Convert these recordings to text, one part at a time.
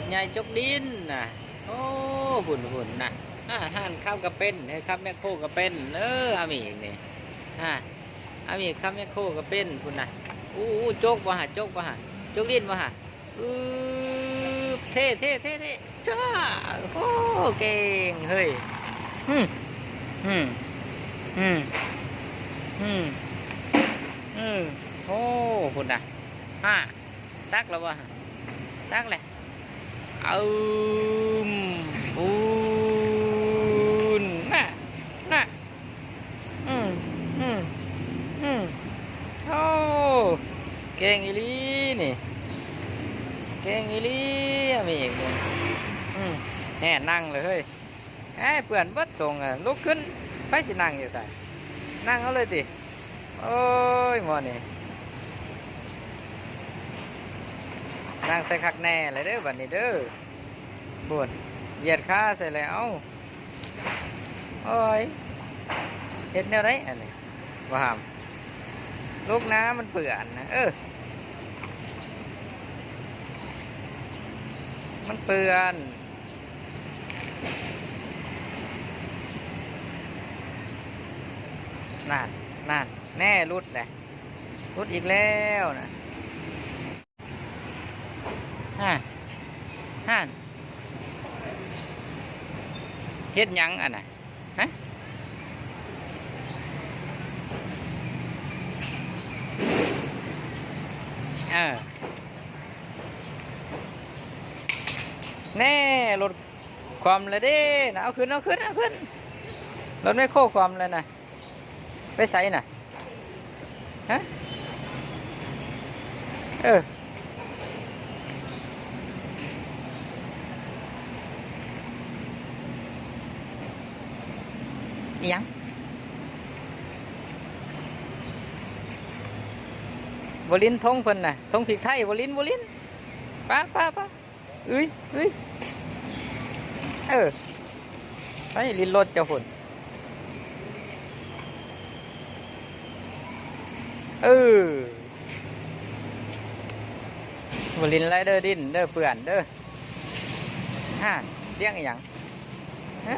ໃຫຍ່ຈົກດິນນະ. ໂອ້ ພຸ້ນໆ ນະ. ອາ ຮ້ານຂັບກໍເປັນ ເອີ ຂັບແມັກໂຄກໍເປັນ. ເອີ ອາມີກນີ້ ອາ ອາມີກຂັບແມັກໂຄກໍເປັນພຸ້ນນະ. ໂອ້ ຈົກບໍ່ຫະ ຈົກບໍ່ຫະ ຈົກດິນບໍ່ຫະ? ອືບ ເທ່ໆໆໆ ຈ້າ. ໂອ້ ເກັ່ງເຮີ້ຍ. ອືມ ອືມ ອືມ ອືມ ເອີ ໂອ້ ພຸ້ນນະ. ອາ ຕັກແລ້ວບໍ່? ຕັກແຫຼະ. ອືມ ປູນ ນະ ນະ. ອືມ ອືມ ອືມ ໂອ້ ເກັ່ງອີ່ຫຼີນີ້ ເກັ່ງອີ່ຫຼີ. ອາມີກນີ້ ອືມ ແນ່ ນັ່ງເລີຍເຮີ້ຍ. ເອີຍ ເປື້ອນເບິດຊົງອະ. ລຸກຂຶ້ນ ໃຜຊິນັ່ງຢູ່ໃສ? ນັ່ງເອົາເລີຍຕິ. ໂອ້ຍ ໝໍນີ້ ນັ່ງໃສ່ຄັກແນ່ແຫຼະເດີ ບັດນີ້ເດີ. ພຸ້ນ ຫວຽດຂາໃສ່ແລ້ວ. ໂອ້ຍ ເຮັດແນວໃດອັນນີ້ ບໍ່ຫ້າມ ລຸກນະ ມັນເປື້ອນນະ. ເອີ ມັນເປື້ອນ. ນັ້ນ ນັ້ນ ແນ່ ຫຼຸດແຫຼະ ຫຼຸດອີກແລ້ວນະ. ຫັ້ນ ຫັ້ນ ເຮັດຫຍັງອັນນະ? ຮະ? ເອີ ແນ່ ລົດຄວ່ຳແລ້ວເດ້ນະ. ເອົາຂຶ້ນ ເອົາຂຶ້ນ ເອົາຂຶ້ນ ລົດແມັກໂຄຄວ່ຳແລ້ວນະ. ໄປໃສນະ? ຮະ? ເອີ ອີຫຍັງ? ບໍ່ຫຼິ້ນ ທົງເພິ່ນນະ ທົງພິກໄທ ບໍ່ຫຼິ້ນ ບໍ່ຫຼິ້ນ. ປະ ປະ ປະ. ອຶ້ຍ ອຶ້ຍ ເອີ ໄປຫຼິ້ນລົດເຈົ້າພຸ້ນ. ເອີ ບໍ່ຫຼິ້ນຫຼາຍເດີ ດິນເດີ ເປື້ອນເດີ. ຮະ ສຽງອີຫຍັງ? ຮະ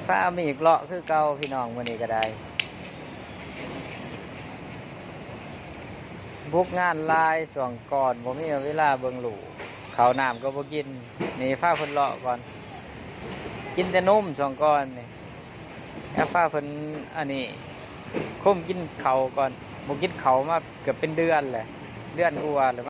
ພາອາມີກເລາະຄືເກົ່າພີ່ນ້ອງ ມື້ນີ້ກໍໄດ້. ບຸກງານຫຼາຍຊ່ວງກ່ອນ ບໍ່ມີເວລາເບິ່ງລູກ ເຂົ້ານ້ຳກໍບໍ່ກິນ. ນີ້ພາເພິ່ນເລາະກ່ອນ ກິນແຕ່ນົມຊ່ວງກ່ອນນີ້. ແລ້ວພາເພິ່ນອັນນີ້ ຄຸມກິນເຂົ້າກ່ອນ ບໍ່ກິນເຂົ້າມາເກືອບເປັນເດືອນແຫຼະ ເດືອນກວ່າແລ້ວ.